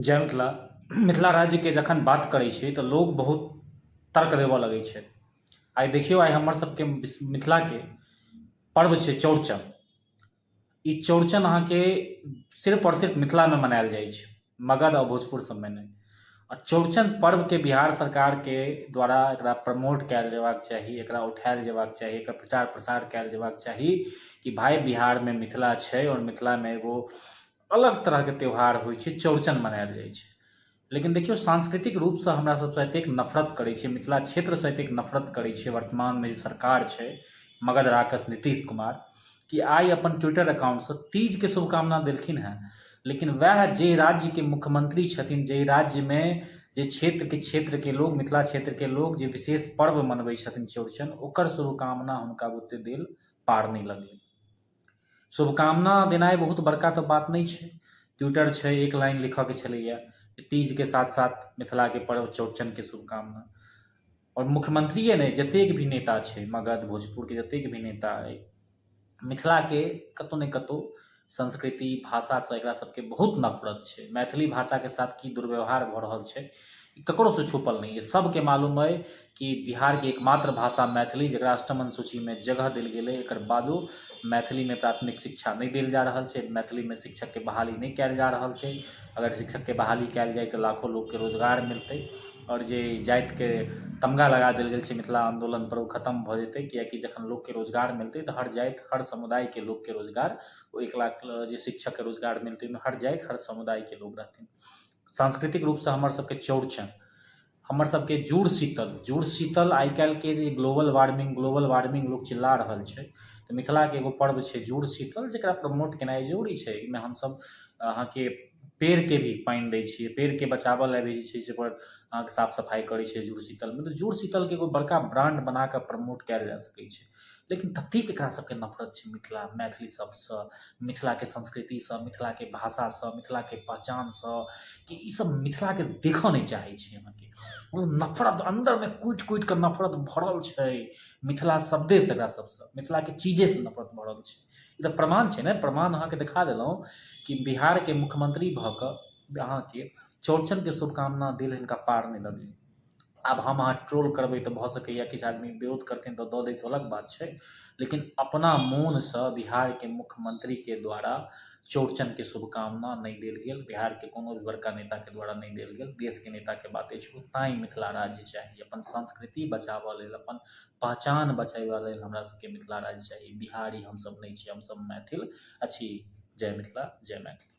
जय मिथिला। मिथिला राज्यके जखन बात करै छी तऽ लोक बहुत तर्क देबऽ लगै छै। आइ देखियौ, आइ हमर सबके मिथिलाके पर्व छै चौड़चन। ई चौड़चन अहाँके सिर्फ आओर सिर्फ मिथिलामे मनायल जाइ छै, मगध आओर भोजपुर सबमे नहि। आ चौड़चन पर्वके बिहार सरकारके द्वारा एकरा प्रमोट कयल जेबाक चाही, एकरा उठायल जेबाक चाही, एकर प्रचार प्रसार कयल जेबाक चाही कि भाय बिहारमे मिथिला छै आओर मिथिलामे एगो अलग तरहके त्यौहार होइ छै, चौड़चन मनायल जाइ छै। लेकिन देखियौ, सांस्कृतिक रूपसँ हमरा सबसँ एतेक नफरत करै छै, मिथिला क्षेत्रसँ एतेक नफरत करै छै वर्तमानमे जे सरकार छै मगध राकस नीतीश कुमार, कि आइ अपन ट्विटर अकाउंटसँ तीजके शुभकामना देलखिन हेँ। लेकिन वएह जे राज्यके मुख्यमंत्री छथिन, जाहि राज्यमे जे क्षेत्रके लोग, मिथिला क्षेत्रके लोग जे विशेष पर्व मनबै छथिन चौड़चन, ओकर शुभकामना हुनका बुते देल पार नहि लगलै। शुभकामना देनाइ बहुत बड़का तऽ बात नहि छै। ट्विटर छै, एक लाइन लिखऽके छलैया, तीजके साथ साथ मिथिलाके पर्व चौड़चनके शुभकामना। आओर मुख्यमंत्रिए नहि, जतेक भी नेता छै मगध भोजपुरके, जतेक भी नेता अइ, मिथिलाके कतहु ने कतहु संस्कृति भाषासँ एकरा सबके बहुत नफरत छै। मैथिली भाषाके साथ की दुर्व्यवहार भऽ रहल छै, ककरोसँ छुपल नहि अइ। सबके मालूम अइ कि बिहारके एकमात्र भाषा मैथिली, जकरा अष्टम अनुसूचीमे जगह देल गेलै, एकर बादो मैथिलीमे प्राथमिक शिक्षा नहि देल जा रहल छै, मैथिलीमे शिक्षकके बहाली नहि कयल जा रहल छै। अगर शिक्षकके बहाली कयल जाय तऽ लाखो लोकके रोजगार मिलतै आओर जे जातिके तमगा लगा देल गेल छै मिथिला आन्दोलनपर, ओ खतम भऽ जेतै। किएकि जखन लोकके रोजगार मिलतै तऽ हर जाति हर समुदायके लोकके रोजगार, ओ 1 लाख जे शिक्षकके रोजगार मिलतै, ओहिमे हर जाति हर समुदायके लोक रहथिन। सांस्कृतिक रूपसँ हमर सबके चौड़चन, हमर सबके जुड़ शीतल, जुड़ शीतल। आइ काल्हिके जे ग्लोबल वार्मिंग, ग्लोबल वार्मिंग लोक चिल्ला रहल छै, तऽ मिथिलाके एगो पर्व छै जुड़ शीतल, जकरा प्रमोट केनाइ जरूरी छै। एहिमे हमसब अहाँके पेड़के भी पानि दै छियै, पेड़के बचाबऽ लए भी जे छै से ओकर अहाँके साफ सफाइ करै छियै जुड़ शीतलमे। तऽ जुड़ शीतलके एगो बड़का ब्राण्ड बना कऽ प्रमोट कयल जा सकै छै। लेकिन ततेक एकरा सबके नफरत छै मिथिला मैथिली शब्दसँ, मिथिलाके संस्कृतिसँ, मिथिलाके भाषासँ, मिथिलाके पहचानसँ, कि ईसब मिथिलाके देखऽ नहि चाहै छै। अहाँके मतलब नफरत अन्दरमे कुटि कुटि कऽ नफरत भरल छै। मिथिला शब्देसँ एकरा सबसँ, मिथिलाके चीजेसँ नफरत भरल छै। ई तऽ प्रमाण छै ने, प्रमाण अहाँके देखा देलहुँ कि बिहारके मुख्यमंत्री भऽ कऽ अहाँके चौड़चनके शुभकामना देल हिनका पार नहि लगलै। आब हम अहाँ ट्रोल करबै तऽ भऽ सकैए किछु आदमी विरोध करथिन तऽ दऽ दैत, अलग बात छै। लेकिन अपना मोनसँ बिहारके मुख्यमंत्रीके द्वारा चौड़चनके शुभकामना नहि देल गेल, बिहारके कोनो भी बड़का नेताके द्वारा नहि देल गेल, देशके नेताके बाते छोड़ू। तैँ मिथिला राज्य चाही। अपन संस्कृति बचाबऽ लेल, अपन पहचान बचेबा लेल हमरा सबके मिथिला राज्य चाही। बिहारी हमसब नहि छी, हमसब मैथिल अछि। जय मिथिला, जय मैथिली।